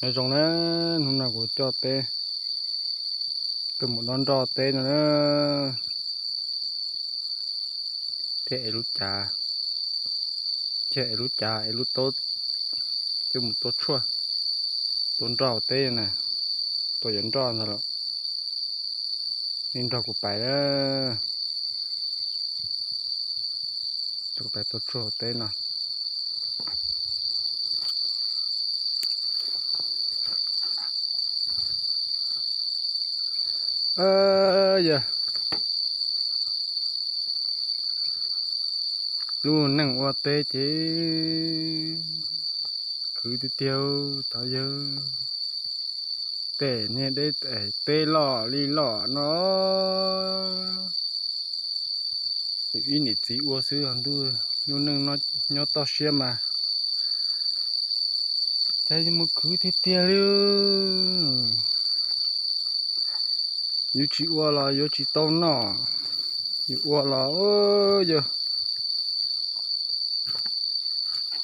Nyob zoo na, hnub no kuv coj peb tuaj mus dob nroj teb no na, thiab ev lub cav, thiab ev lub cav ev lub taub, coj mus tua tshuaj, tua nroj teb na, tua cov nroj ntag los. Nej nrog kuv pais na, kuv pais tua tshuaj teb no. Yog lub neej ua teb ces khwv tiag tiag cov yawg. Tej niag deb teb loj li loj no, ib niam txiv ua xwb ntuj, lub neej nyob toj siab mas cas mus khwv tiag tiag li. Yuav tsis ua los yuav tsis tau noj, yuav ua los yog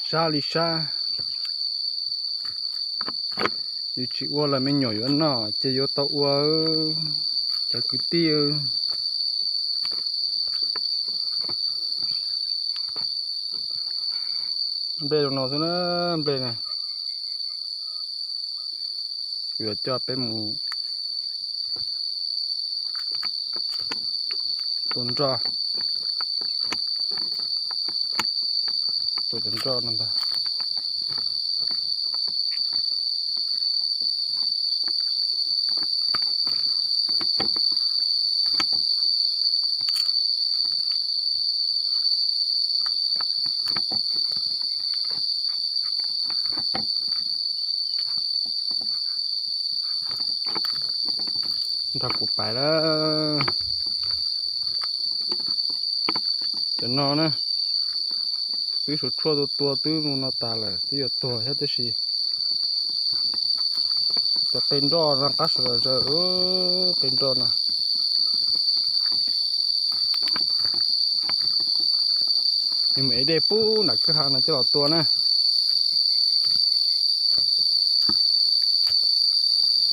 sab li sab. Yuav tsis ua los me nyuam yuav noj ces yuav tau ua, cov kwv tij. Nplej zoo no xwb na, nplej na. Kuv yuav coj peb mus tua nroj, tua cov nroj no ntag. Nrog kuv pais lawm. Cov no na, twb suav tshuaj tua tua twb mus no tas lawm, twb yuav tuag thiab tab sis cov qe nroj no qab sawv daws, qe nroj no. Yus mus ev dej pub nram kwj ha no coj los tua na.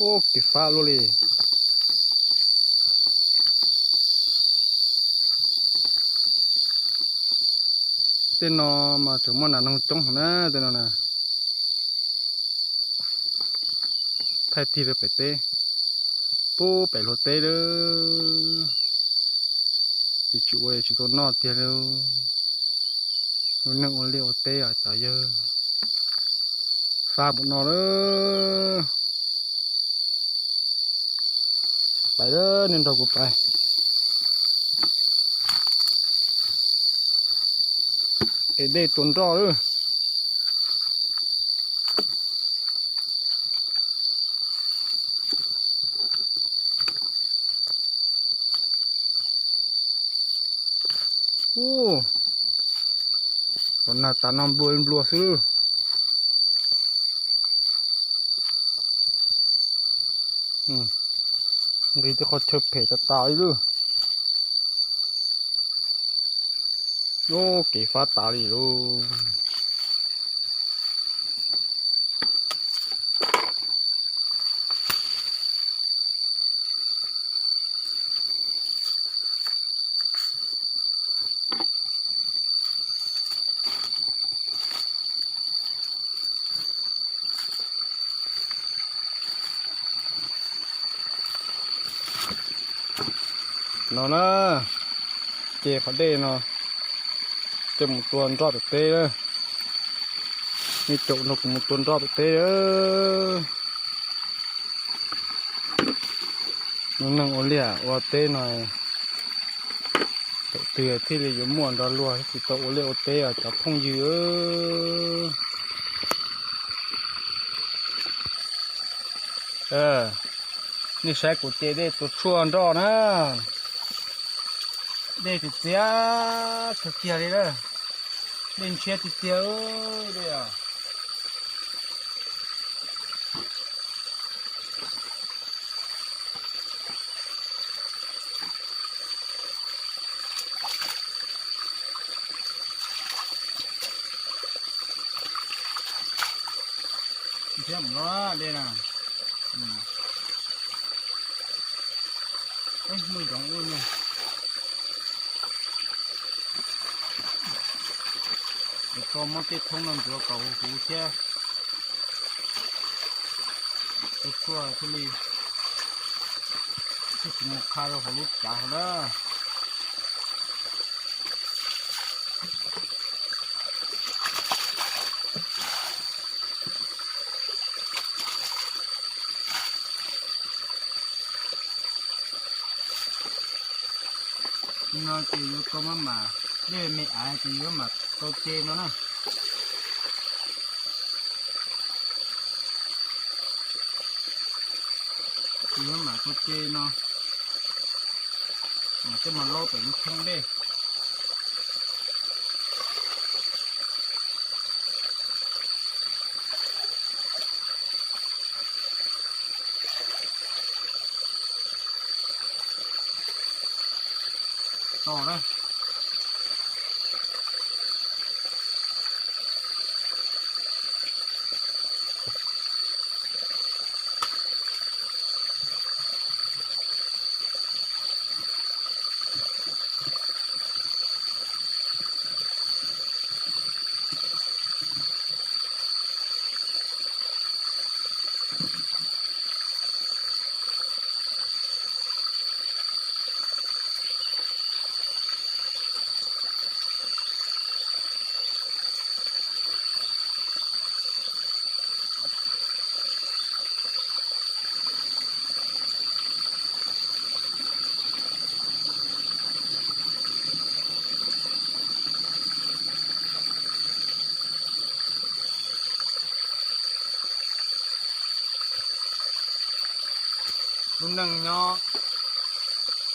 Ub, kev fab luaj li. Tej no mas tseem muaj nas noog coob heev na, tej no na. Thaij tig rau pem teb, pub pem luag teb lawm. Yus tsis ua yus tsis tau noj tiag li. Lub neej ua liaj ua teb os cov yawg, fab npaum no lawm. Pais lawm, nej nrog kuv pais ev dej tua nroj lawm. Ub, cov nag tas no nplua nplua xwb. Nqis tej qhov chaw phem tas tas li lawm. Ub, kev fab tas li lauj. No na, ces qhov dej no coj mus tua nroj pem teb. Nej caum nrog kuv mus tua nroj pem teb. Lub neej ua liaj ua teb no, thaum twg thiaj li yuav muaj nrog luag tsis tau ua liaj ua teb os cov phooj ywg. Nej saib kuv ce dej tua tshuaj nroj na, dej txias txias kawg kiag li na, dej ntshiab tiag tiag dej. Thiab mus los dej na. Muaj zoov ua ne. Yuav tau muab tej thoob no ntxuav kom huv huv thiab. Ua tshuaj thiaj li thiaj tsis mus qha rau hauv lub cav hauv na. No ces yuav tau maj mam, dej me av ces yuav maj mam tau ce no na. Ces yuav maj mam tau ce no, mam coj mus laub pem lub thoob dej. Tau na. Lub neej nyob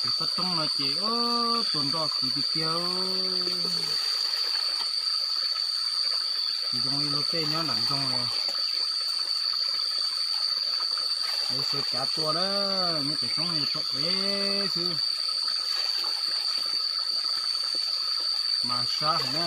tim toj roob no ces ua tua nroj khwv tiag tiag. Tsis zoo li luag tej nyob nram nroog li. Lawv sawv cav tua na, nyob tim roob no yog tau ev xwb. Mas sab heev na.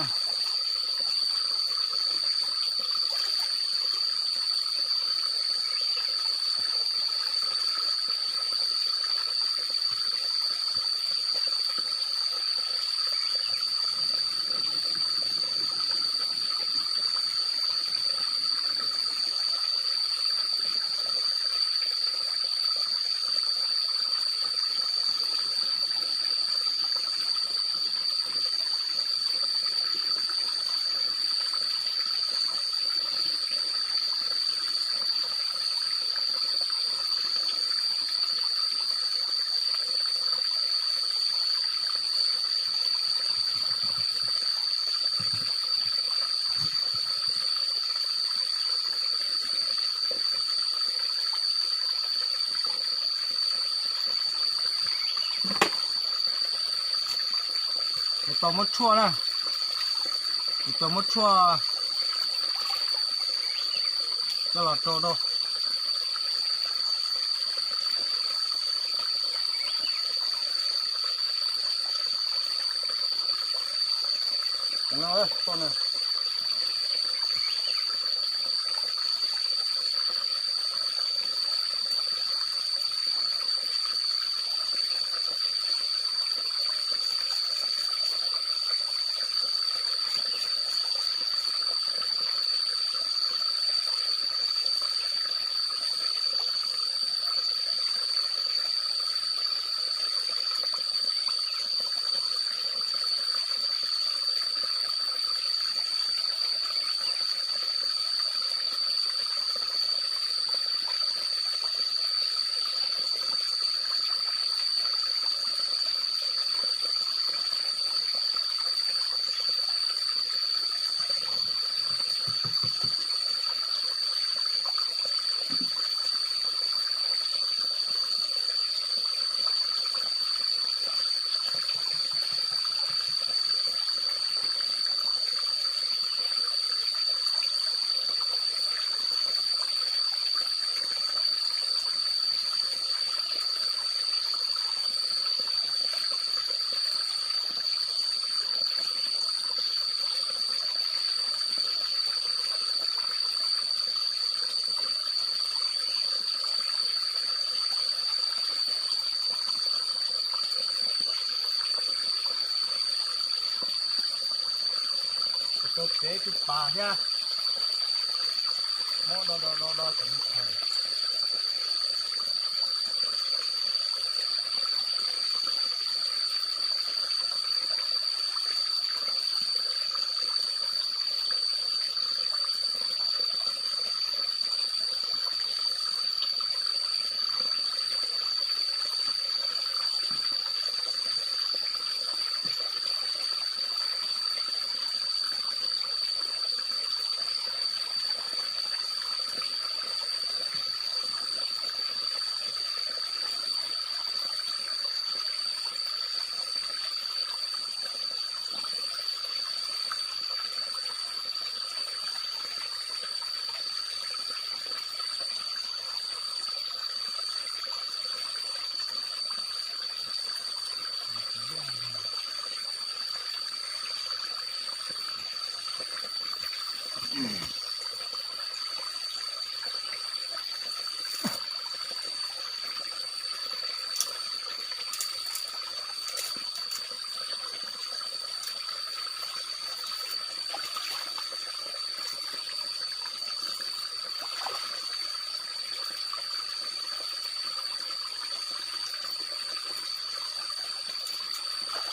Kuv tau muab tshuaj na, kuv tau muab tshuaj coj los rau rau. Tsev twb pas thiab, muab do do do do kom nws khawm.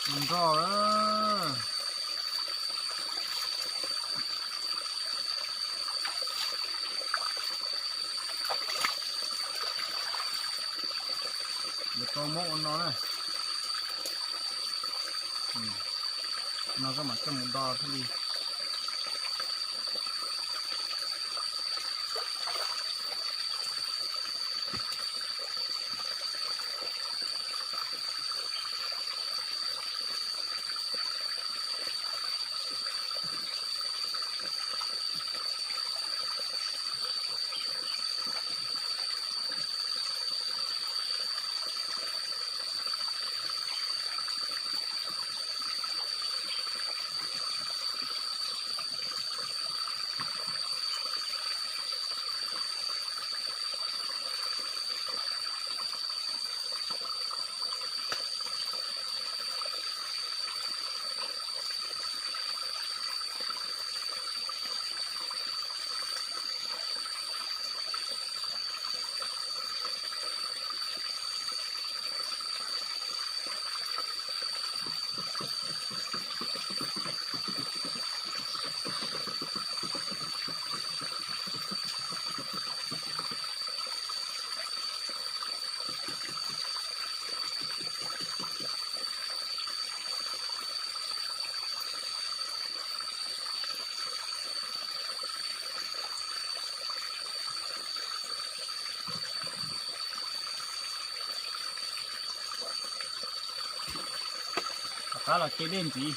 Nroj. Yuav tau muab ua no na. No koj mam coj mus do thiaj li. Rov qab los ce dej ntxiv.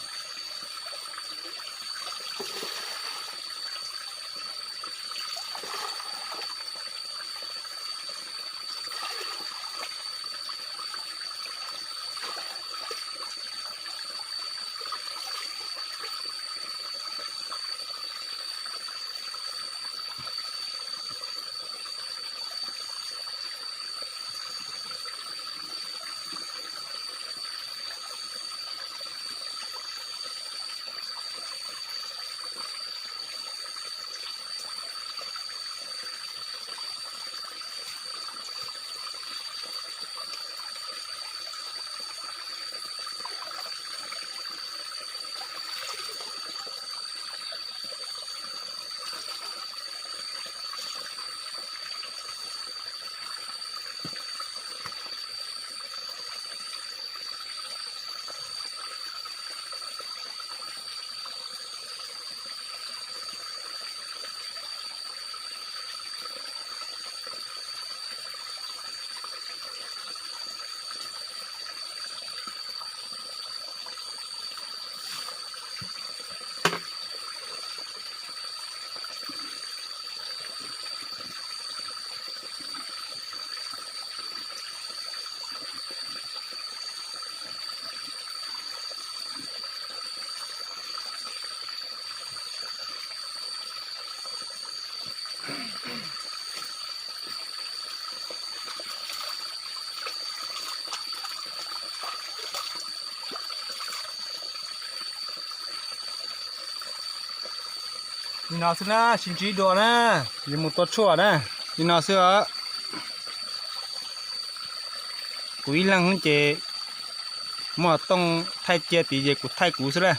Li no xwb na, sib ntsib dua na, yuav mus tua tshuaj na. Li no xwb os. Kuv ib leeg ces muaj Tooj thaij cia tid ces kuv thaij kuv xwb na.